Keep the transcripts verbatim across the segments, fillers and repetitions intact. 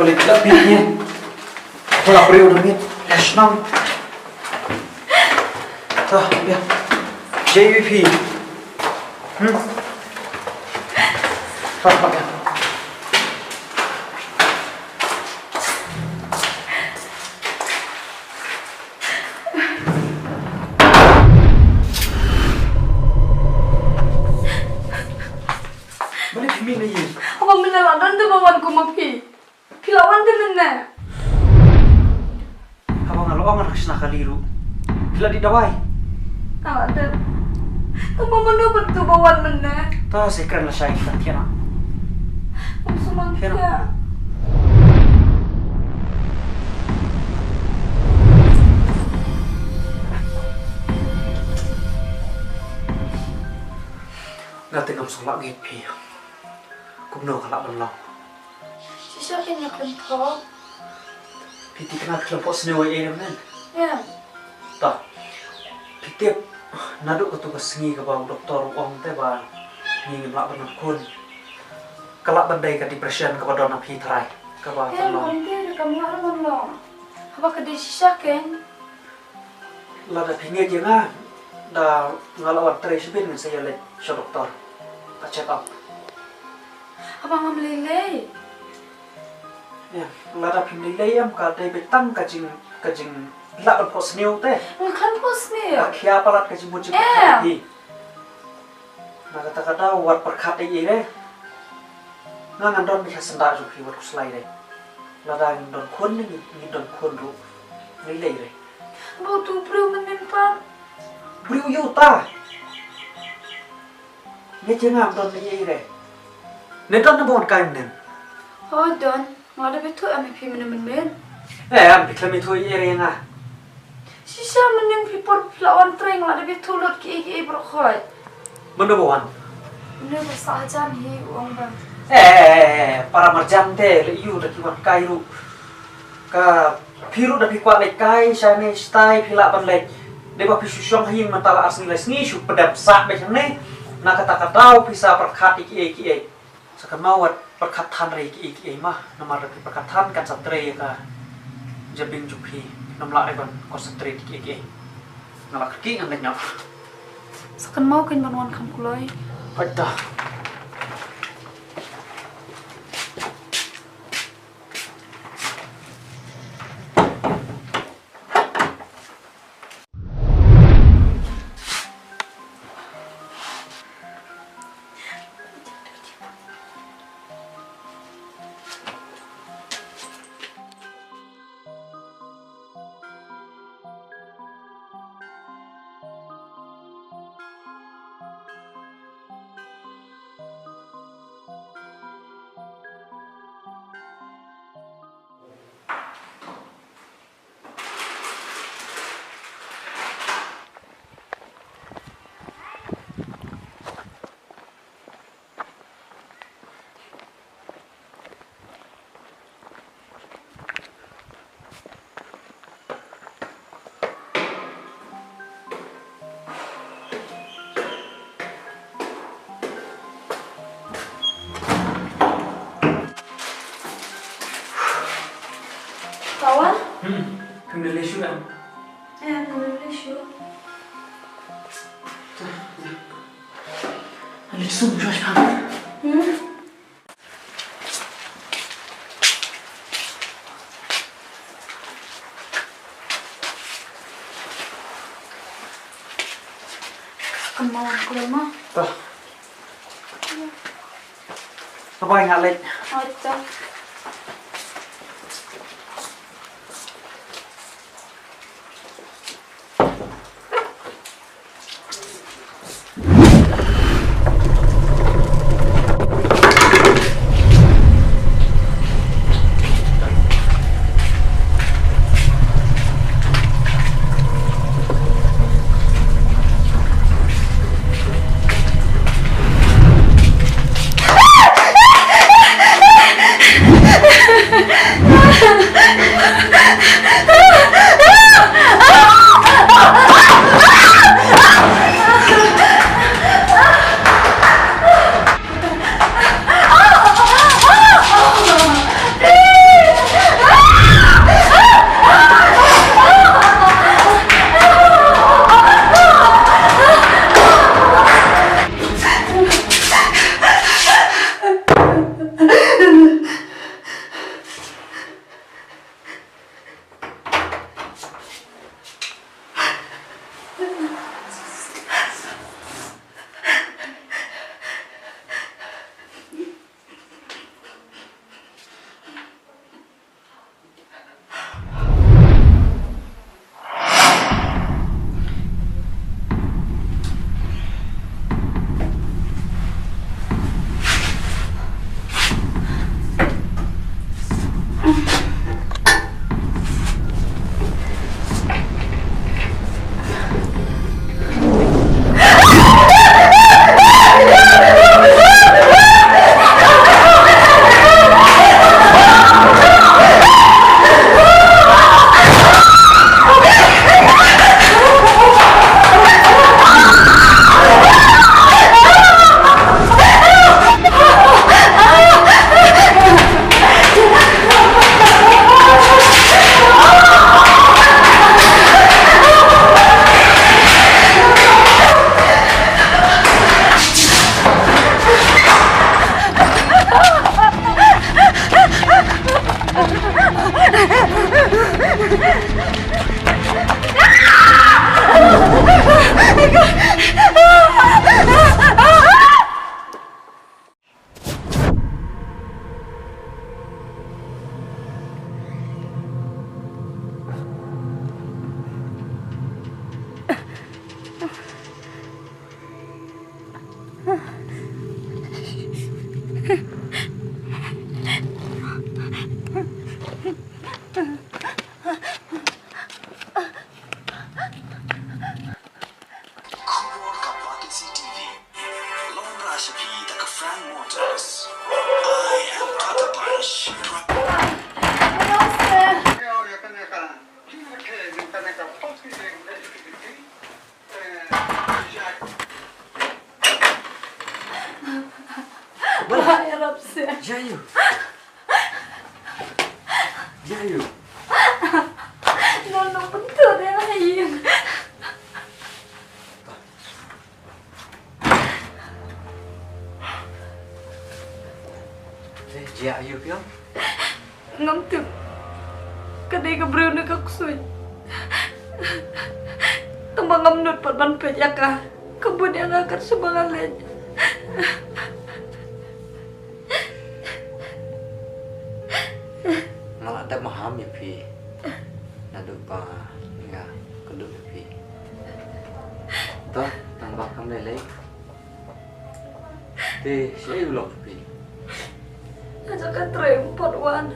Boleh kita pilih ni. Kalau perlu demi. Senang. Tah, ya. J V P. Hmm. Tah, tah, ya. Balei phi mih na ïing? Haba mynne la don te ba wan kum ma phi. Phi la wan te mynne. Haba nga la ong nga la shna kali ruh. Phi la dih dawai? Nga la dep. Tang ba mano ban tu ba wan mynne. Ta se kren lashai ka thiah na. Ym sumang thiah. Nga te ngam sngewlah ngeit phi. Kumno ka lah ban long? Shisha kein nga khlem thoh. Phi tip nga khlem phohsniew ei ei ne em? Em. Ta. Phi tip naduh katu ka sngi kaba u doktor u ong te ba ngi ngim lah ban wan khun. Ka lah ban dei ka depression kaba don ha phi tharai. Kaba kan long. Em, ong te da kam lah ban long. Haba ka dei shisha kein. Lada phi ngeit ïa nga, da nga la wan trei shibit ngan sa ïaleit sha doktor. Ka check up. Haba ngam lei lei. Ïa, lada phim lei lei em ka dei beit tang ka jing, ka jinglah ban phohsniew te. Nga khlem phohsniew. Ka khia palat ka jingmut jingpyrkhat phi. Na kata ka daw wat pyrkhat ei ei re. Nga ngan don beit ha syndah jong phi wat khuslai re. Lada ngin don khun ne ngin don khun ruh. Lei lei re. Ba utu u briew mynnin pat. Briew ïa uta. Ngeit ïa nga ym don ei ei re. Ne don ne ba wan kai mynnin. Hooid don. Nga la dep ïathuh em ïa phi mynne mynmiet. Eh, em phi khlem ïathuh ei ei re ïa nga. Shisha mynnin phi por phi la wan trei nga la dep ïathuh lut kiei kiei baroh khoit. Mano ba wan? Mynne ba sah hajan hi u ong ba. Eh, eh, eh, eh, para marjan te leh ïu da ki wan kai ruh. Ka phi ruh da phi kwah leit kai shane shatai phi lah ban leit. Dei ba phi shu shong ha ïing mynta la ar sngi lai sngi shu pdem sah beit hangne. Na kata ka daw phi sa pyrkhat ïa kiei kiei. Sa kynmaw wat pyrkhat than re kiei kiei ma, namar da phi pyrkhat than kan sa trei ïa ka jabieng jong phi, phim lah re ban concentrate kiei kiei. Nga la kyrkieh ngan leit noh. Sa kynmaw kein ban wan kham kloi. Pait da. Kawan? Hmm, kena leleh syu kan? Eh, kena leleh syu. Leleh syu, Josh, kan? Hmm. Kan mau aku lemah. Tuh. Bye bye, nga leit. Oi, to. Khubor ka Batesi T V. Long Rajabi da ka Frank Motors. I am Tata Punch. Ba ïarap seh. Jayu. Jayu. Ngan nang pynthut ïa nga ïing. Eh, jia aïu phi ong? Ngam tip. Ka dei ka briew ne ka ksuid. Tangba ngam nud pat ban peit ïa ka. Ka bud ïa nga kat shaba nga leit. Nga la dep maham ïa phi. Naduh ba nga kynduh ïa phi. To, tang ba kam lei lei. Te, shaei u lok phi? Nga jaka trei ym pat wan.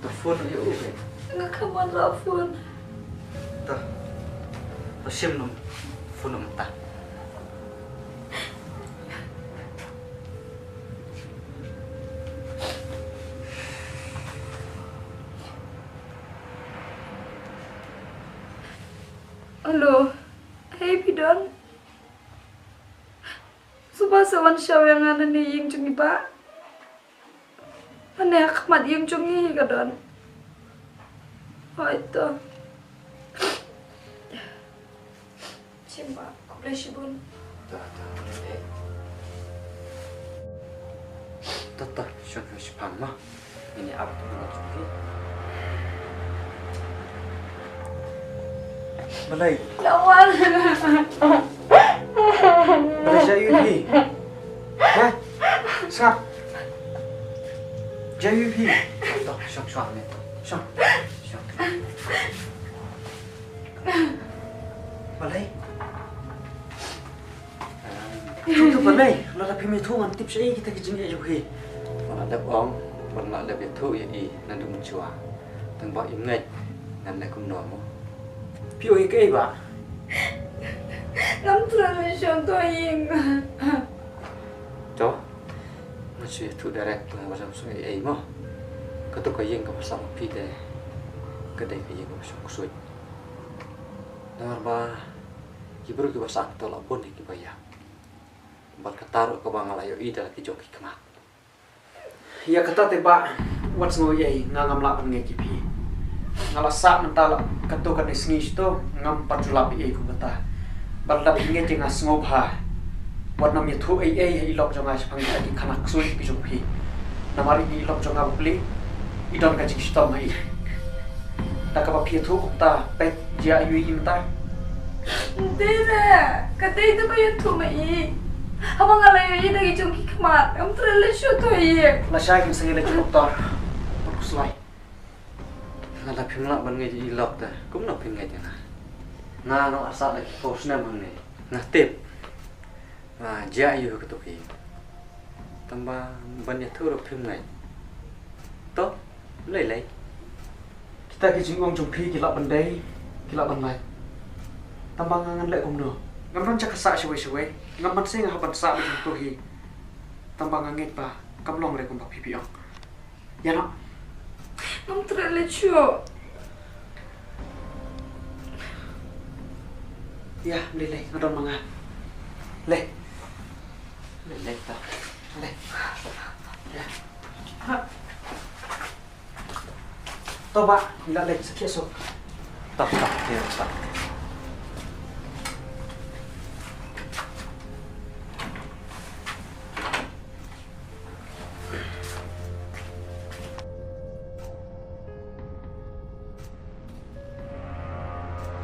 To phone ïa u ke? Nga khlem wan la phone. To. To shim num phone num ta. Hello. Hei, phi don? Suba sa wan shaw ïa nga nangne ïing jong i bah. Mane ha khmat ïing jong i ka don. Hooid to. Shim bah, khublei shibun. To, to, khublei. To, to, shong shong shipang mo. Ngin ïa ap tu na jong ki. Balei? Lawan. Balei, jia aïu phi? Ha? Sngap. Jia aïu phi? To, shong shong ne to. Shong. Shong. Balei? Ïathuh to balei, lada phim ïathuh ngan tip shaei kita ki jingeh jong phi. Nga la dep ong, nga la dep ïathuh ïa i naduh mynshwa. Tang ba im ngeit, ngan leh kumno mo. Phi ong ïa kaei bah? Ngam treh leit sha to ïing. To, ngan shu ïathuh direct, tang ba shu ong ei ei mo. Kato ka ïing kaba sah ma phi te, ka dei ka ïing kaba shong ksuid. Namar ba ki briew kiba sah to la bun hi kiba ïap. Bad kata ruh kaba nga la ïohi da la ki jong ki khmat. Ïa kata te bah, wat sngew ei ei, nga ngam lah ban ngeit ïa phi. Nga la sah mynta la kato kane sngi shito, ngam pat ju lap ei ei kum kata. Bad lada phi ngeit ïa nga sngewbha, wat nym ïathuh ei ei ha i lok jong nga shaphang kita ki khynnah ksuid ki jong phi. Namar ine i lok jong nga bapli, i don ka jingshitom ha i. Da kaba phi ïathuh kumta, peit jia aïu i mynta. Ym dei re, ka dei da ba ïathuh ma i. Haba nga la ïohi da ki jong ki khmat, ngam treh leit sha to ïing. Lashai kim sangeh leit sha doktor. Bad khuslai. Lada phim lah ban ngeit ïa i lok te, kumno phin ngeit ïa nga? Nga nga la sah da ki phew snem hangne. Nga tip. Nga jia aïu ha kato ka ïing. Tangba ban ïathuh ruh phim ngeit. To, lei lei. Kita ki jingong jong phi ki lah ban dei, ki lah ban lait. Tangba nga ngan leh kumno? Ngam don jaka sah shawei shawei. Ngam ban seng ha ban sah ba jong to hi. Tangba nga ngeit ba kam long lei kumba phi phi ong. Ïa no. Ngam treh lei shuh. Ïa, lei lei, nga don ma nga. Lei. Lei lei ta. Lei. Ïa. To ba, ngi la leit sakhi so. Ta ta, ïa ta.